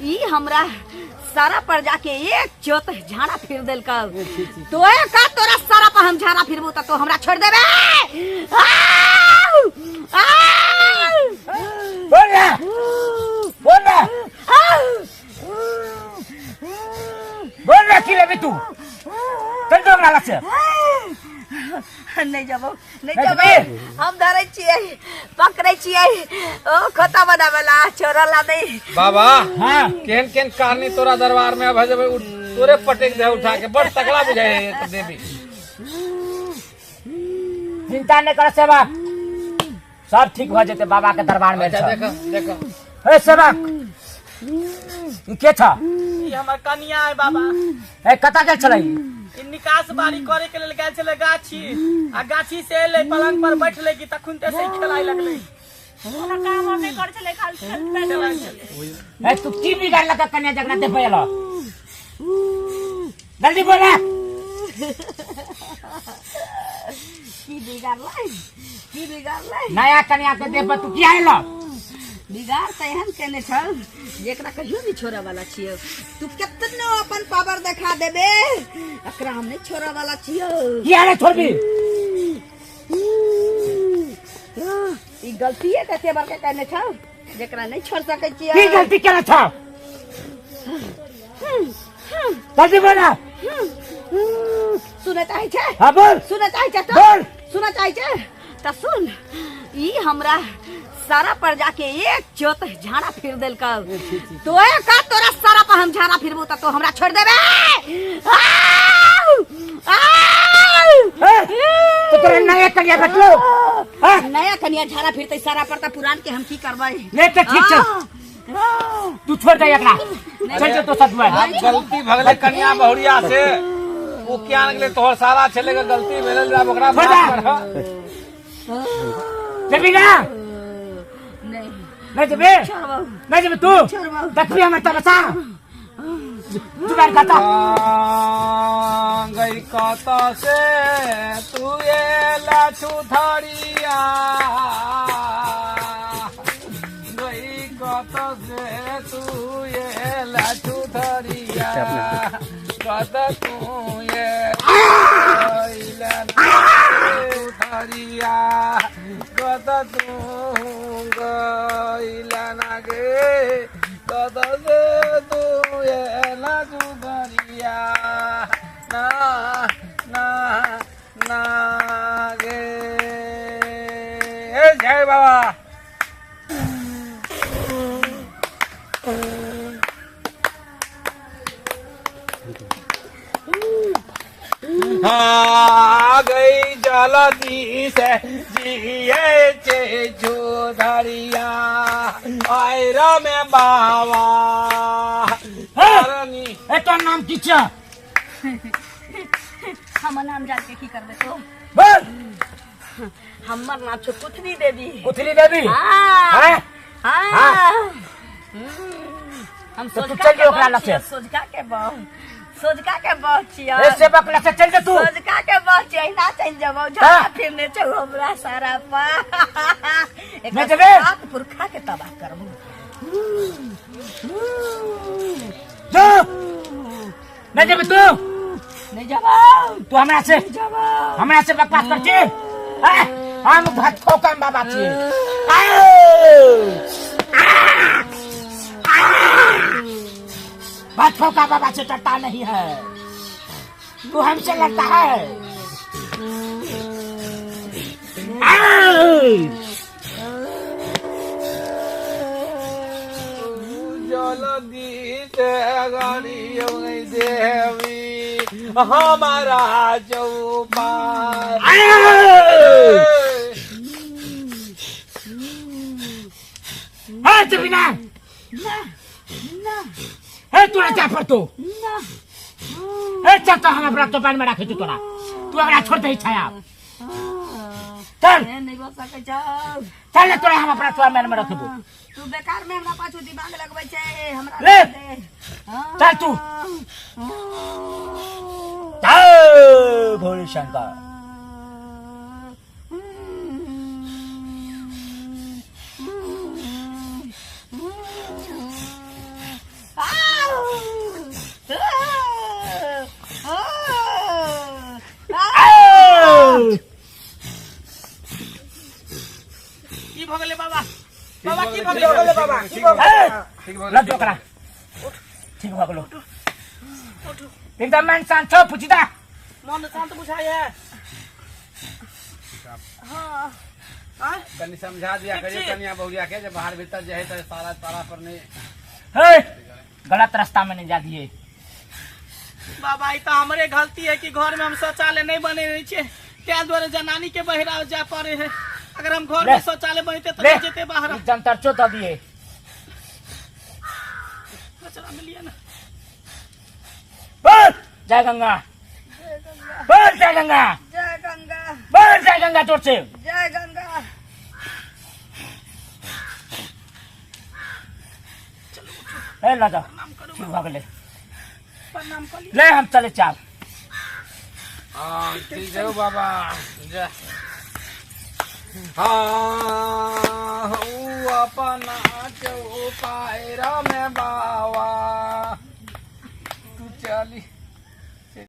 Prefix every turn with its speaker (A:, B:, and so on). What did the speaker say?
A: ई हमरा सारा पर जाके एक चोत झाड़ा फिर देलकौ। तोहे का तोरा सारा पर हम झाड़ा फिरबू त तो हमरा छोड़ देबे। आउ! आउ!
B: बोल ना, बोल ना।
A: आउ!
B: बोल ना, की लेबी तू? चल जो ओकरा लग से।
A: नहीं जबो, नहीं
B: नहीं
A: जबो।
B: जबी।
A: हम धरै छियै, पकड़ै छियै। ओ खोता बनावेला छोड़ला नहीं।
C: बाबा।
B: हाँ।
C: केहन केहन कहानी तोरा दरबार में अब जब तोरे पटक दे उठा के, बड़ तगड़ा बुझाए है तो देवी।
B: चिंता नहीं कर सेवक, सब ठीक हो जेते बाबा के दरबार में।
C: अच्छा।
B: छ।
C: देखो देखो।
B: हे सेवक, ई के छ?
D: ई हमर कनिया है बाबा।
B: ए, कतऽ गेल छलै?
D: ई निकास बारी करे के लेल गेल छलै गाछी, आ गाछी से एलै, पलंग पर बैठलै कि तखुनते से ई खेलाय लगलै।
E: ओना काम और नहीं करे छलै, खाली खेलते
D: खेलाय छलै।
B: ए, तू की बिगाड़लक कन्या जकरा देखबै एलऽ? जल्दी बोल ना।
A: की बिगाड़लै, की बिगाड़लै?
B: नया कन्या के देह पर तू किया एलऽ?
A: बिगाड़ तऽ एहन केने छल जेकरा कहियो नहीं छोड़े वाला छियौ। तू केतनो अपन पावर देखा देबे, एकरा हम नहीं छोड़े वाला छियौ।
B: किया नहीं छोड़बी?
A: ई गलतीए कते बड़का केने छौ जेकरा नहीं छोड़ सकै छियै।
B: की गलती केने छौ? जल्दी बोल ना।
A: सुनै चाहै छै?
B: हाँ, बोल।
A: सुनै चाहै छै तऽ?
B: बोल।
A: सुनै चाहै छै तऽ सुन। ई हमरा सारा पर जाके एक चोत झाड़ा फिर देलकौ। तोहे का तोरा सारा पर हम झाड़ा फिरबू त तो हमरा छोड़ देबे। आउ! आउ!
B: ए, तो तोरा नया कन्या भेटलो? हाँ?
A: नया कन्या झाड़ा फिरते सारा पर त पुरान के हम की करबै?
B: नहीं तऽ ठीक छै, तू छोड़ दे एकरा, चल जो दोसर दुआर।
C: आब गलती भगले कन्या बहुरिया से, ओ क्या गेलै तोहर सारा छलै के गलती भेलै, आब ओकरा
B: छोड़ दे।
C: माफ करह।
B: जेबी ना?
A: नहीं।
B: नहीं जेबी?
A: छोड़बौ।
B: नहीं जेबी तू?
A: छोड़बौ।
B: देखबी हमर तमसा जुगाड़ खाता।
C: गई कत से तू एला छुथरिया, गई कत से तू एला छुथरिया, कत तू एला छुथरिया, कत तू गइला ना गे, कत से तू एला छुथरिया, ना ना ना गे। ए जय बाबा। हाँ, गई जलदी से जिए चे चौधरिया आयरा में बाबा धरनी।
B: ए, तोर नाम की छ?
A: हमर नाम जान के की करबे तो?
B: बोल।
A: हमर नाम छौ कुथनी देवी।
B: कुथनी देवी?
A: हाँ।
B: हैं?
A: हाँ। हम
B: तो तू
A: सोझका
B: चल
A: के
B: जो ओकरा
A: बहु
B: लग से।
A: छियै, सोझका के बहु, सोझका के बहु छियै।
B: ए सेवक लग से चल जा तू।
A: सोझका के बहु छियै, अहिना चलि जेबौ। झोला फिरने छौ हमरा सारा पर।
B: नहि जेबै?
A: सात पुरखा के तबाह करबौ।
B: जो, नहीं जेबै तू?
A: नहीं जेबौ।
B: तू हमरा से
A: जेबौ।
B: हमरा से बकवास कर छी? हैं? हम भटको कम बाबा छी। भटको का बाबा से डरता नहीं है। तू हमसे लड़ता है?
C: जलदी से गाड़ी देवी हमारा चौपाल।
B: हे बिना हे, तोरा जा पर तू। हे, चल तो हम अपना चौपाल में राखे तोरा, तू हमरा छोड़ दे छाया, चल।
A: नहीं बोल सकै छौ।
B: चल ने, तोरा हम अपना चौपाल में रखबो।
A: तू बेकार में हमरा पाछू दिमाग लगबै छै हमरा।
B: ले।
A: दे।
B: चल तू, चल भोले शंकर।
F: बाबा की भऽ गेल?
C: ठीक भऽ
B: लड्डू ओकरा ठीक भऽ गेलो एकदम मन शांत छौ पुछिता
D: मन शांत बुझाइ है हाँ
C: कनि समझा दिया
D: ठीक
C: करियो
D: छी।
C: कनिया बहुरिया के जे बाहर भीतर जे है तऽ सारा तारा पर नहीं
B: हे गलत रास्ता में नहीं जा दिए
D: बाबा ई तऽ हमरे गलती है कि घर में हम शौचालय नहीं बनेने छियै ताहि दुआरे जनानी के बहिरा जाय पड़े है अगर हम घर
B: ले।
D: में शौचालय बनते तऽ
B: ले
D: नहीं जेते बाहर
B: जंतर चो दऽ दिए
D: कचरा मिलिए ना
B: बोल जय गंगा बोल जय गंगा
A: जय गंगा
B: बोल जय गंगा जोर से
A: जय गंगा
B: ए लऽ जाओ ठीक भऽ गेलै
D: प्रणाम कऽ लिअ
B: ले हम चले चाल
C: हाँ ठीक है बाबा जय हाँ ऊ अपना चौपायरा में बाबा तू चली